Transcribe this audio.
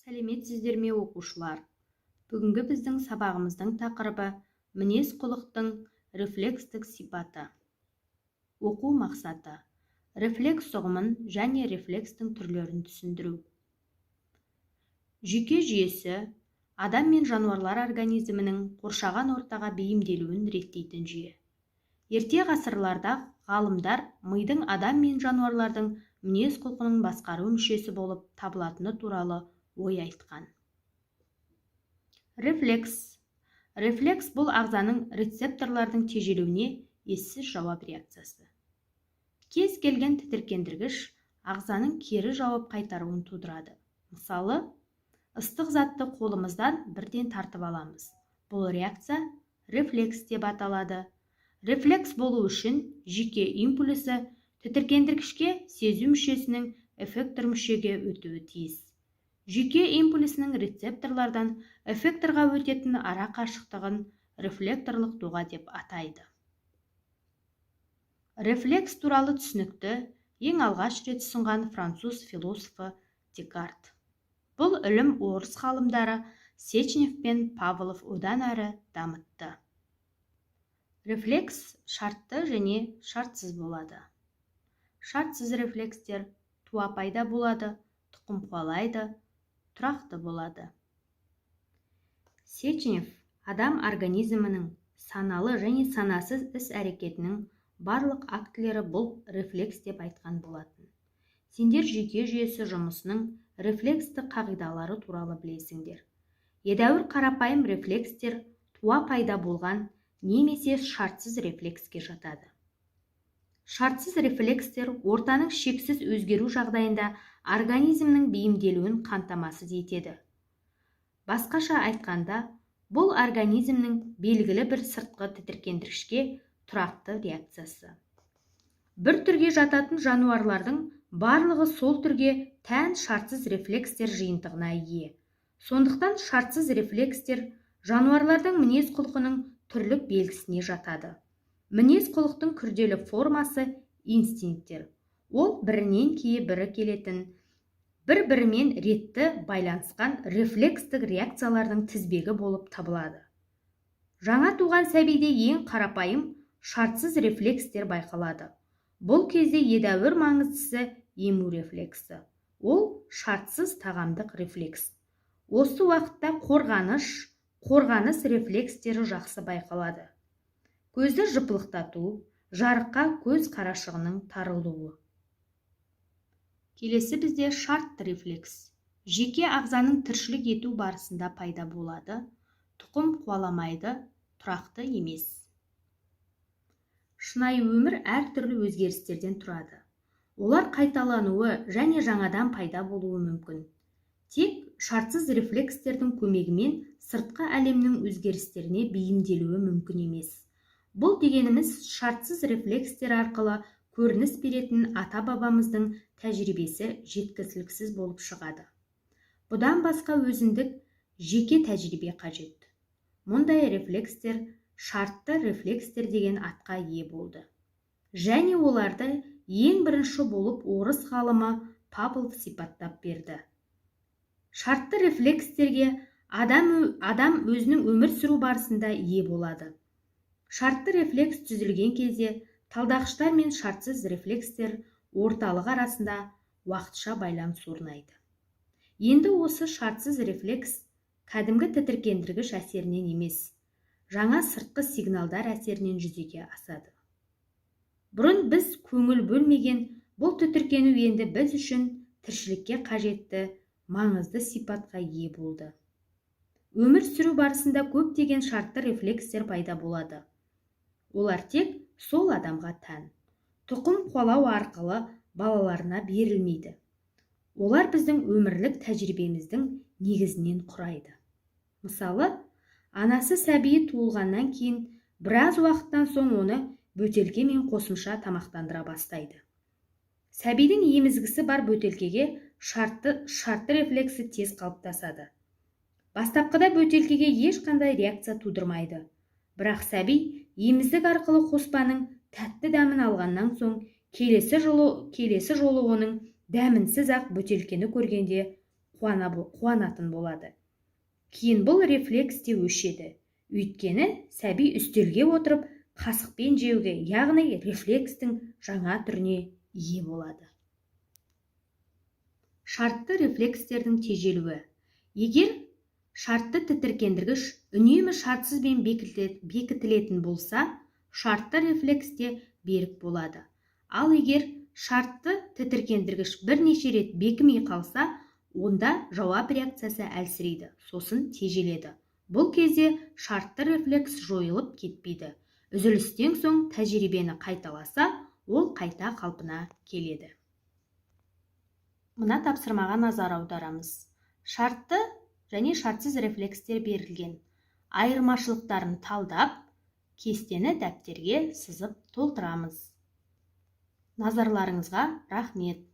Сәлеметсіздер ме, оқушылар! Бүгінгі біздің сабағымыздың тақырыбы: мінез-құлықтың рефлекстік сипаты. Оқу мақсаты: рефлекс ұғымын және рефлекстің түрлерін түсіндіру. Жүйке жүйесі – адам мен жануарлар организмінің қоршаған ортаға бейімделуін реттейтін жүйе. Ерте ғасырларда ғалымдар мидың адам мен жануарлардың мінез-құлқының басқару мүшесі болып табылатыны туралы ой айтқан. Рефлекс. Рефлекс – бұл ағзаның рецепторлардың тежелуіне ессіз жауап реакциясы. Кез келген тітіркендіргіш ағзаның кері жауап қайтаруын тудырады. Мысалы, ыстық затты қолымыздан бірден тартып аламыз. Бұл реакция рефлекс деп аталады. Рефлекс болу үшін жүйке импульсі тітіркендіргішке сезу мүшесінің эффектор мүшеге өтуі тиіс. Жүйке импульсінің рецепторлардан эффекторға өтетін ара қашықтығын рефлекторлық доға деп атайды. Рефлекс туралы түсінікті ең алғаш рет ұсынған француз философы Декарт. Бұл ілім орыс ғалымдары Сеченов пен Павлов одан әрі дамытты. Рефлекс шартты және шартсыз болады. Шартсыз рефлекстер туа пайда болады, тұқым қуалайды, тұрақты болады. Сеченов адам организмінің саналы және санасыз іс-әрекетінің барлық актілері – бұл рефлекс деп айтқан болатын. Сендер жүйке жүйесі жұмысының рефлекстік қағидалары туралы білесіңдер. Едәуір қарапайым рефлекстер туа пайда болған немесе шартсыз рефлекске жатады. Шартсыз рефлекстер ортаның шексіз өзгеру жағдайында организмнің бейімделуін қамтамасыз етеді. Басқаша айтқанда, бұл организмнің белгілі бір сыртқы тітіркендіргішке тұрақты реакциясы. Бір түрге жататын жануарлардың барлығы сол түрге тән шартсыз рефлекстер жиынтығына ие. Сондықтан шартсыз рефлекстер жануарлардың мінез-құлқының түрлік белгісіне жатады. Мінез-құлықтың күрделі формасы – инстинкттер. Ол бірінен кейін бірі келетін, бір-бірімен ретті байланысқан рефлекстік реакциялардың тізбегі болып табылады. Жаңа туған сәбиде ең қарапайым шартсыз рефлекстер байқалады. Бұл кезде едәуір маңыздысы – ему рефлексі. Ол шартсыз тағамдық рефлекс. Осы уақытта қорғаныш, қорғаныс рефлекстері жақсы байқалады: көзді жыпылықтату, жарыққа көз қарашығының тарылуы. Келесі бізде шартты рефлекс. Жеке ағзаның тіршілік ету барысында пайда болады, тұқым қуаламайды, тұрақты емес. Шынайы өмір әртүрлі өзгерістерден тұрады. Олар қайталануы және жаңадан пайда болуы мүмкін. Тек шартсыз рефлекстердің көмегімен сыртқы әлемнің өзгерістеріне бейімделуі мүмкін емес. Бұл дегеніміз, шартсыз рефлекстер арқылы көрініс беретін ата-бабамыздың тәжірибесі жеткіліксіз болып шығады. Бұдан басқа өзіндік жеке тәжірибе қажет. Мұндай рефлекстер шартты рефлекстер деген атқа ие болды және оларды ең бірінші болып орыс ғалымы Павлов сипаттап берді. Шартты рефлекстерге адам өзінің өмір сүру барысында ие болады. Шартты рефлекс түзілген кезде талдағыштар мен шартсыз рефлекстер орталығы арасында уақытша байланыс орнайды. Енді осы шартсыз рефлекс кәдімгі тітіркендіргіш әсерінен емес, жаңа сыртқы сигналдар әсерінен жүзеге асады. Бұрын біз көңіл бөлмеген бұл тітіркену енді біз үшін тіршілікке қажетті маңызды сипатқа ие болды. Өмір сүру барысында көптеген шартты рефлекстер пайда болады. Олар тек сол адамға тән, тұқым қуалау арқылы балаларына берілмейді. Олар біздің өмірлік тәжірибеміздің негізінен құрайды. Мысалы, анасы сәбиі туылғаннан кейін біраз уақыттан соң оны бөтелкемен қосымша тамақтандыра бастайды. Сәбидің емізгісі бар бөтелкеге шартты рефлексі тез қалыптасады. Бастапқыда бөтелкеге ешқандай реакция тудырмайды, бірақ сәби еміздік арқылы қоспаның тәтті дәмін алғаннан соң келесі жолы оның дәмінсіз ақ бөтелкені көргенде Қуанатын болады. Кейін бұл рефлекс те өшеді, өйткені сәби үстелге отырып, қасықпен жеуге, яғни рефлекстің жаңа түріне ие болады. Шартты рефлекстердің тежелуі. Егер шартты тітіркендіргіш үнемі шартсызбен бекітілетін болса, шартты рефлекс те берік болады. Ал егер шартты тітіркендіргіш бірнеше рет бекімей қалса, онда жауап реакциясы әлсірейді, сосын тежеледі. Бұл кезде шартты рефлекс жойылып кетпейді. Үзілістен соң тәжірибені қайталаса, ол қайта қалпына келеді. Мына тапсырмаға назар аударамыз. Шартты және шартсыз рефлекстер берілген. Айырмашылықтарын талдап, кестені дәптерге сызып толтырамыз. Назарларыңызға рахмет.